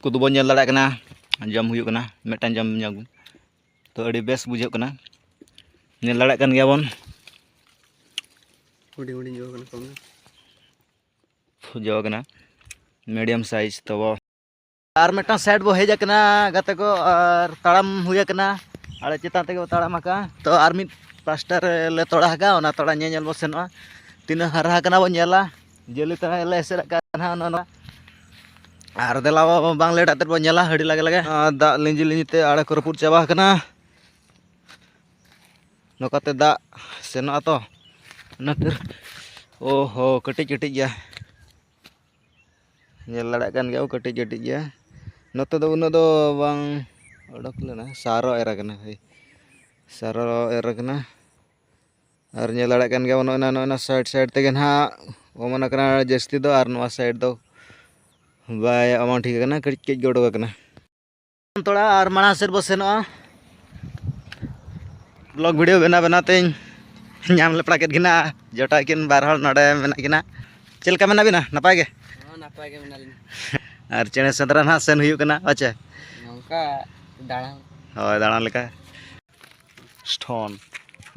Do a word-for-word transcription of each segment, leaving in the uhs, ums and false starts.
ᱠᱚᱫᱚ ᱵᱚᱱ ᱧᱮᱞ ᱫᱟᱲᱮᱭᱟᱜ ᱠᱟᱱᱟ, ᱡᱚᱢ ᱦᱩᱭᱩᱜ ᱠᱟᱱᱟ, ᱢᱤᱫᱴᱟᱝ ᱡᱚᱢ ᱧᱚᱜ᱾ ᱛᱚ ᱟᱹᱰᱤ ᱵᱮᱥ ᱵᱩᱡᱷᱟᱹᱜ ᱠᱟᱱᱟ, ᱧᱮᱞ ᱫᱟᱲᱮᱭᱟᱜ ᱠᱟᱱ ᱜᱮᱭᱟ ᱵᱚᱱ᱾ ᱦᱩᱰᱤᱧ ᱦᱩᱰᱤᱧ ᱡᱚ ᱠᱟᱱᱟ ᱠᱚᱢ ᱧᱚᱜ᱾ ᱡᱚ ᱠᱟᱱᱟ, medium size᱾ ᱛᱚ ᱟᱨ ᱢᱤᱫᱴᱟᱝ side ᱵᱚ ᱦᱮᱡ ᱟᱠᱟᱱᱟ ᱜᱟᱛᱮ ᱠᱚ, ᱟᱨ ᱛᱟᱲᱟᱢ ᱦᱩᱭ ᱟᱠᱟᱱᱟ, ᱟᱞᱮ ᱪᱮᱛᱟᱱ ᱛᱮᱜᱮ ᱵᱚ ᱛᱟᱲᱟᱢ ᱟᱠᱟᱫᱼᱟ᱾ ᱛᱚ ᱟᱨ ᱢᱤᱫ ᱯᱟᱥᱴᱟ ᱨᱮᱞᱮ ᱛᱚᱲᱟ ᱟᱠᱟᱫᱼᱟ, ᱚᱱᱟ ᱛᱚᱲᱟ ᱧᱮᱧᱮᱞ ᱵᱚ ᱥᱮᱱᱚᱜᱼᱟ᱾ ᱛᱤᱱᱟᱹᱜ ᱦᱟᱨᱟ ᱟᱠᱟᱱᱟ ᱵᱚ ᱧᱮᱞᱟ, ᱡᱟᱹᱞᱤ ᱛᱮ ᱞᱮ ᱮᱥᱮᱫ ᱟᱠᱟᱫᱼᱟ ᱱᱟᱦᱟᱜ ᱱᱚᱣᱟ᱾ ᱟᱨ ᱫᱮᱞᱟ ᱵᱚ ᱵᱟᱝ ᱞᱮᱴ ᱟᱛᱮᱫ ᱵᱚ ᱧᱮᱞᱟ, ᱟᱹᱰᱤ ᱞᱟᱜᱮ ᱞᱟᱜᱮ᱾ ᱟᱨ ᱫᱟᱜ ᱞᱤᱸᱡᱤ ᱞᱤᱸᱡᱤ ᱛᱮ ᱟᱲᱮ ᱠᱚ ᱨᱟᱹᱯᱩᱫ ᱪᱟᱵᱟ ᱟᱠᱟᱱᱟ᱾ ᱱᱚᱝᱠᱟᱛᱮ ᱫᱟᱜ ᱥᱮᱱᱚᱜᱼᱟ ᱛᱚ, ᱚᱱᱟ ᱠᱷᱟᱹᱛᱤᱨ᱾ ᱳᱦᱳ, ᱠᱟᱹᱴᱤᱡ ᱠᱟᱹᱴᱤᱡ ᱜᱮᱭᱟ, ᱧᱮᱞ ᱫᱟᱲᱮᱭᱟᱜ ᱠᱟᱱ ᱜᱮᱭᱟ ᱠᱚ, ᱠᱟᱹᱴᱤᱡ ᱠᱟᱹᱴᱤᱡ ᱜᱮᱭᱟ᱾ ᱱᱚᱛᱮ ᱫᱚ ᱩᱱᱟᱹᱜ ᱫᱚ ᱵᱟᱝ ᱚᱰᱚᱠ ᱞᱮᱱᱟ, ᱥᱟᱨᱚ ᱮᱨ ᱟᱠᱟᱱᱟ, ᱦᱳᱭ, ᱥᱟᱨᱚ ᱮᱨ ᱟᱠᱟᱱᱟ᱾ ᱟᱨ ᱧᱮᱞ ᱫᱟᱲᱮᱭᱟᱜ ᱠᱟᱱ ᱜᱮᱭᱟ ᱵᱚᱱ, ᱱᱚᱜᱼᱚᱭ ᱱᱟ, ᱱᱚᱜᱼᱚᱭ ᱱᱟ side side ᱛᱮᱜᱮ ᱱᱟᱦᱟᱜ ᱚᱢᱚᱱ ᱟᱠᱟᱱᱟ ᱡᱟᱹᱥᱛᱤ ᱫᱚ, ᱟᱨ ᱱᱚᱣᱟ side ᱫᱚ ᱵᱟᱭ ᱚᱢᱚᱱ ᱴᱷᱤᱠ ᱟᱠᱟᱱᱟ, ᱠᱟᱹᱴᱤᱡ ᱠᱟᱹᱡ ᱜᱮ ᱚᱰᱚᱠ ᱟᱠᱟᱱᱟ᱾ ᱛᱷᱚᱲᱟ ᱟᱨ ᱢᱟᱲᱟᱝ ᱥᱮᱫ ᱵᱚ ᱥᱮᱱᱚᱜᱼᱟ᱾ Vlog video ᱵᱮᱱᱟᱣ ᱵᱮᱱᱟᱣ ᱛᱮᱧ ᱧᱟᱢ ᱞᱮᱯᱲᱟ ᱠᱮᱫ ᱠᱤᱱᱟ ᱡᱚᱴᱟᱣ ᱠᱤᱱ ᱵᱟᱨ ᱦᱚᱲ ᱱᱚᱰᱮ ᱢᱮᱱᱟᱜ ᱠᱤᱱᱟ᱾ ᱪᱮᱫ ᱞᱮᱠᱟ ᱢᱮᱱᱟᱜ ᱵᱤᱱᱟ? ᱱᱟᱯᱟᱭ ᱜᱮ? ᱦᱚᱸ, ᱱᱟᱯᱟᱭ ᱜᱮ ᱢᱮᱱᱟᱜ ᱞᱤᱧᱟ᱾ ᱟᱨ ᱪᱮᱬᱮ ᱥᱮᱸᱫᱽᱨᱟ ᱱᱟᱦᱟᱜ ᱥᱮᱱ ᱦᱩᱭᱩᱜ ᱠᱟᱱᱟ, ᱦᱳᱭ ᱪᱮ? ᱱᱚᱝᱠᱟ ᱫᱟᱬᱟᱱ᱾ ᱦᱳᱭ, ᱫᱟᱬᱟᱱ ᱞᱮᱠᱟ᱾ Stone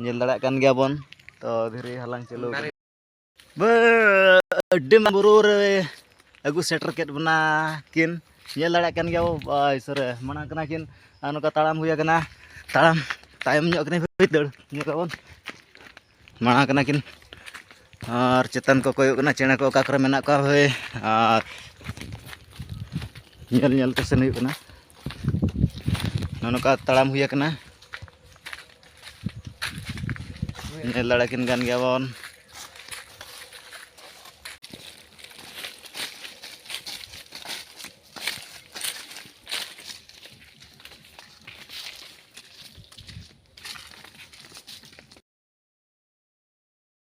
ᱧᱮᱞ ᱫᱟᱲᱮᱭᱟᱜ ᱠᱟᱱ ᱜᱮᱭᱟ ᱵᱚᱱ᱾ ᱛᱚ ᱫᱷᱤᱨᱤ ᱦᱟᱞᱟᱝ ᱪᱟᱹᱞᱩ ᱟᱠᱟᱱᱟ᱾ ᱵᱟᱹ-, ᱟᱹᱰᱤ ᱢᱟᱨᱟᱝ ᱵᱩᱨᱩ ᱨᱮ ᱟᱹᱜᱩ ᱥᱮᱴᱮᱨ ᱠᱮᱫ ᱵᱚᱱᱟ ᱠᱤᱱ᱾ ᱧᱮᱞ ᱫᱟᱲᱮᱭᱟᱜ ᱠᱟᱱ ᱜᱮᱭᱟ ᱵᱚ, ᱵᱟᱭ ᱥᱩᱨ ᱨᱮ ᱢᱟᱲᱟᱝ ᱠᱟᱱᱟ ᱠᱤᱱ᱾ ᱟᱨ ᱱᱚᱝᱠᱟ ᱛᱟᱲᱟᱢ ᱦᱩᱭ ᱟᱠᱟᱱᱟ, ᱛᱟᱲᱟᱢ ᱛᱟᱭᱚᱢ ᱧᱚᱜ ᱠᱟᱱᱟ, ᱫᱟᱹᱲ ᱧᱚᱜ ᱟᱵᱚᱱ᱾ ᱢᱟᱲᱟᱝ ᱠᱟᱱᱟ ᱠᱤᱱ ᱟᱨ ᱪᱮᱛᱟᱱ ᱠᱚ ᱠᱚᱭᱚᱜ ᱠᱟᱱᱟ, ᱪᱮᱬᱮ ᱠᱚ ᱚᱠᱟ ᱠᱚᱨᱮ ᱢᱮᱱᱟᱜ ᱠᱚᱣᱟ ᱵᱷᱟᱹᱭ, ᱟᱨ ᱧᱮᱞ ᱧᱮᱞ ᱛᱮ ᱥᱮᱱ ᱦᱩᱭᱩᱜ ᱠᱟᱱᱟ᱾ ᱱᱚᱜᱼᱚ ᱱᱚᱝᱠᱟ ᱛᱟᱲᱟᱢ ᱦᱩᱭ ᱟᱠᱟᱱᱟ᱾ ᱧᱮᱞ ᱫᱟᱲᱮ ᱠᱤᱱ ᱠᱟᱱ ᱜᱮᱭᱟ ᱵᱚᱱ᱾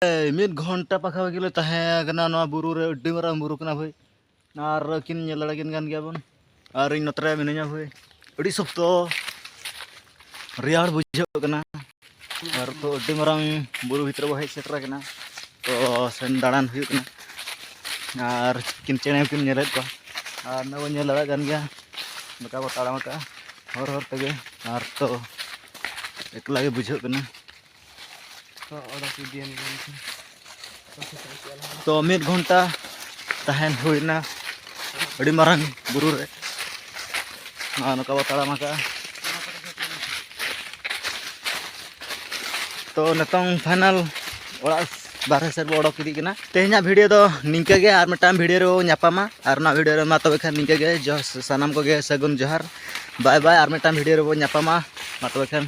ᱮᱭ, ᱢᱤᱫ ᱜᱷᱚᱱᱴᱟ ᱯᱟᱠᱟ ᱯᱟᱠᱤ ᱞᱮ ᱛᱟᱦᱮᱸ ᱠᱟᱱᱟ ᱱᱚᱣᱟ ᱵᱩᱨᱩ ᱨᱮ᱾ ᱟᱹᱰᱤ ᱢᱟᱨᱟᱝ ᱵᱩᱨᱩ ᱠᱟᱱᱟ ᱵᱷᱟᱹᱭ, ᱟᱨ ᱟᱹᱠᱤᱱ ᱧᱮᱞ ᱫᱟᱲᱮ ᱠᱤᱱ ᱠᱟᱱ ᱜᱮᱭᱟ ᱵᱚᱱ᱾ ᱟᱨ ᱤᱧ ᱱᱚᱛᱮ ᱨᱮ ᱢᱤᱱᱟᱹᱧᱟ ᱵᱷᱟᱹᱭ, ᱟᱹᱰᱤ ᱥᱚᱠᱛᱚ ᱨᱮᱭᱟᱲ ᱵᱩᱡᱷᱟᱹᱜ ᱠᱟᱱᱟ᱾ ᱟᱨ ᱛᱚ ᱟᱹᱰᱤ ᱢᱟᱨᱟᱝ ᱵᱩᱨᱩ ᱵᱷᱤᱛᱨᱤ ᱵᱚ ᱦᱮᱡ ᱥᱮᱴᱮᱨ ᱟᱠᱟᱱᱟ, ᱛᱚ ᱥᱮᱱ ᱫᱟᱬᱟᱱ ᱦᱩᱭᱩᱜ ᱠᱟᱱᱟ᱾ ᱟᱨ ᱠᱤᱱ ᱪᱮᱬᱮ ᱦᱚᱸᱠᱤᱱ ᱧᱮᱞᱮᱫ ᱠᱚᱣᱟ᱾ ᱟᱨ ᱱᱚᱜᱼᱚᱭ ᱵᱚᱱ ᱧᱮᱞ ᱫᱟᱲᱮᱭᱟᱜ ᱠᱟᱱ ᱜᱮᱭᱟ, ᱱᱚᱝᱠᱟ ᱵᱚ ᱛᱟᱲᱟᱢ ᱟᱠᱟᱫᱼᱟ ᱦᱚᱨ ᱦᱚᱨ ᱛᱮᱜᱮ᱾ ᱟᱨ ᱛᱚ ᱮᱠᱞᱟ ᱜᱮ ᱵᱩᱡᱷᱟᱹᱜ ᱠᱟᱱᱟ᱾ ᱛᱚ ᱚᱰᱚᱠ ᱤᱫᱤᱭᱮᱱ ᱜᱮ᱾ ᱛᱚ ᱢᱤᱫ ᱜᱷᱚᱱᱴᱟ ᱛᱟᱦᱮᱱ ᱦᱩᱭᱱᱟ ᱟᱹᱰᱤ ᱢᱟᱨᱟᱝ ᱵᱩᱨᱩ ᱨᱮ᱾ ᱱᱚᱜᱼᱚ ᱱᱚᱝᱠᱟ ᱵᱚ ᱛᱟᱲᱟᱢ ᱟᱠᱟᱫᱼᱟ᱾ ᱛᱚ ᱱᱤᱛᱚᱝ final ᱚᱲᱟᱜ ᱵᱟᱨᱦᱮ ᱥᱮᱫ ᱵᱚ ᱚᱰᱚᱠ ᱤᱫᱤᱜ ᱠᱟᱱᱟ᱾ ᱛᱮᱦᱮᱧᱟᱜ video ᱫᱚ ᱱᱤᱝᱠᱟᱹ ᱜᱮ, ᱟᱨ ᱢᱤᱫᱴᱟᱝ video ᱨᱮᱵᱚ ᱧᱟᱯᱟᱢᱟ᱾ ᱟᱨ ᱚᱱᱟ video ᱨᱮ ᱢᱟ ᱛᱚᱵᱮ ᱠᱷᱟᱱ ᱱᱤᱝᱠᱟᱹ ᱜᱮ, ᱡᱚ-, ᱥᱟᱱᱟᱢ ᱠᱚᱜᱮ ᱥᱟᱹᱜᱩᱱ ᱡᱚᱦᱟᱨ, bye bye᱾ ᱟᱨ ᱢᱤᱫᱴᱟᱝ video ᱨᱮᱵᱚ ᱧᱟᱯᱟᱢᱟ, ᱢᱟ ᱛᱚᱵᱮ ᱠᱷᱟᱱ᱾